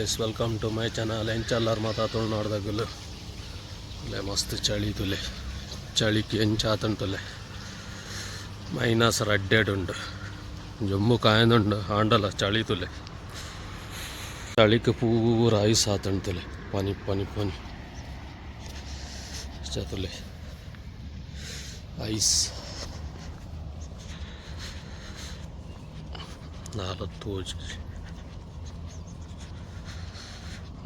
Guys, welcome to my channel. ಎಂಚಲ್ಲಾರ್ ಮಾತಾ ತುಳುನಾಡ್ದಗುಲು? ತುಲೆ, ಮಸ್ತ್ ಚಳಿ ತುಲೆ. ಚಳಿಕ್ ಎಂಚ ಆತುಂಡು. ಮೈನಸ್ ರಡ್ಡೆಡ್ ಉಂಡು. ಜಮ್ಮು ಕಾಯೊಂದುಂಡು, ಆಂಡಲ ಚಳಿ ತುಲೆ. ಚಳಿಕ್ ಪೂರ ಐಸ್ ಆತುಂಡು ತುಲೆ. ಪನಿ ಪನಿ ಪನಿ ತುಲೆ, ಐಸ್ ದಾಲ ತೋಜಿ.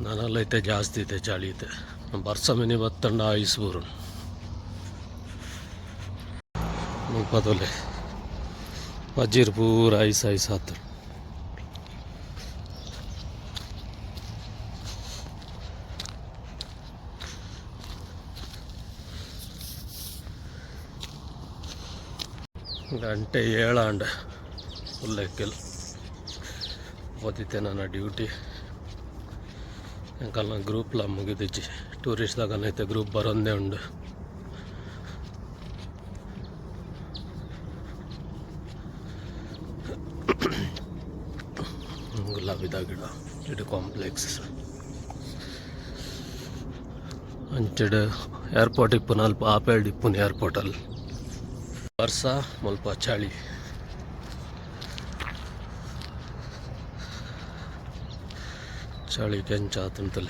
ನನಲ ಇತ್ತೆ ಜಾಸ್ತಿ ಇತ್ತೆ ಚಳಿ. ಇತ್ತೆ ಬರ್ಸ ಮಿನಿ ಬತ್ತಂಡ ಐಸ್ ಬೂರುಂಡು. ಮುಲ್ಪ ತೂಲೆ, ಪಜಿರ್ ಪೂರ ಐಸ್ ಐಸ್ ಆತುಂಡು. ಗಂಟೆ 7 ಆಂಡ್. ಉಲ್ಲೆಕ್ಕೆಲ್ ಪೋತಿತ್ತೆ ನನ್ನ ಡ್ಯೂಟಿ. ಎಂಕಲ್ನ ಗ್ರೂಪ್ಲ ಮುಗಿದಿಜ್ಜಿ. ಟೂರಿಸ್ಟ್ ದಾಗನ ಇತ್ತೆ ಗ್ರೂಪ್ ಬರೋಂದೇ ಉಂಡು. ಗುಲಾಬಿದ ಗಿಡ. ಇಡು ಕಾಂಪ್ಲೆಕ್ಸ್. ಅಂಚೆಡ್ ಏರ್ಪೋರ್ಟ್ ಇಪ್ಪುನ ಅಲ್ಪ, ಆಪೇಲ್ಡ್ ಇಪ್ಪುನ ಏರ್ಪೋರ್ಟಲ್ಲಿ. ಬರ್ಸ, ಮುಲ್ಪ ಚಳಿ. ಚಳಿ ಕೆಂಚ ಆತುಂಡು.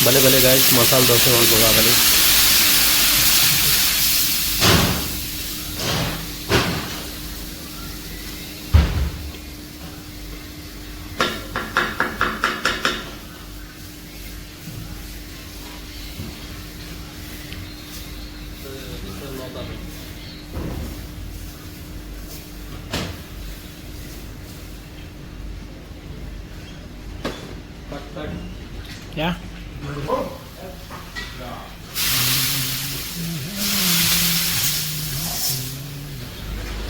ಬಲೆ ಬಲೆ ಗಾಯ್ಸ್, ಮಸಾಲೆ ದೋಸೆ ಮಲ್ಪುಗ ಬಲೆ. Yeah.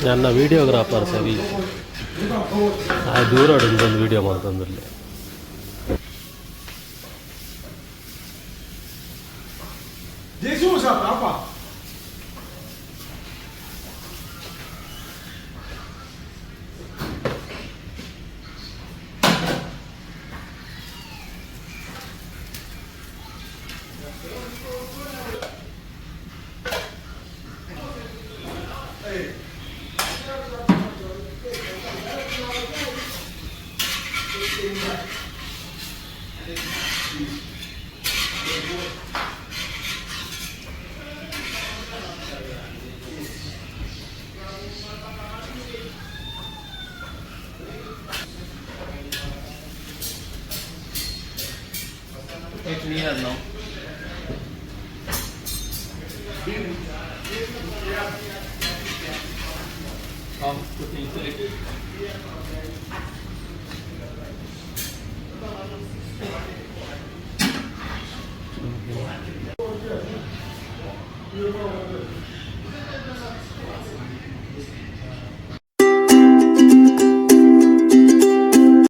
ನನ್ನ ವಿಡಿಯೋಗ್ರಾಫರ್ ಸವಿ. ಆ ದೂರ ಒಂದು video ಮಾಡ್ತಂದ್ರಲ್ಲಿ. Gesù, papà. It's near now.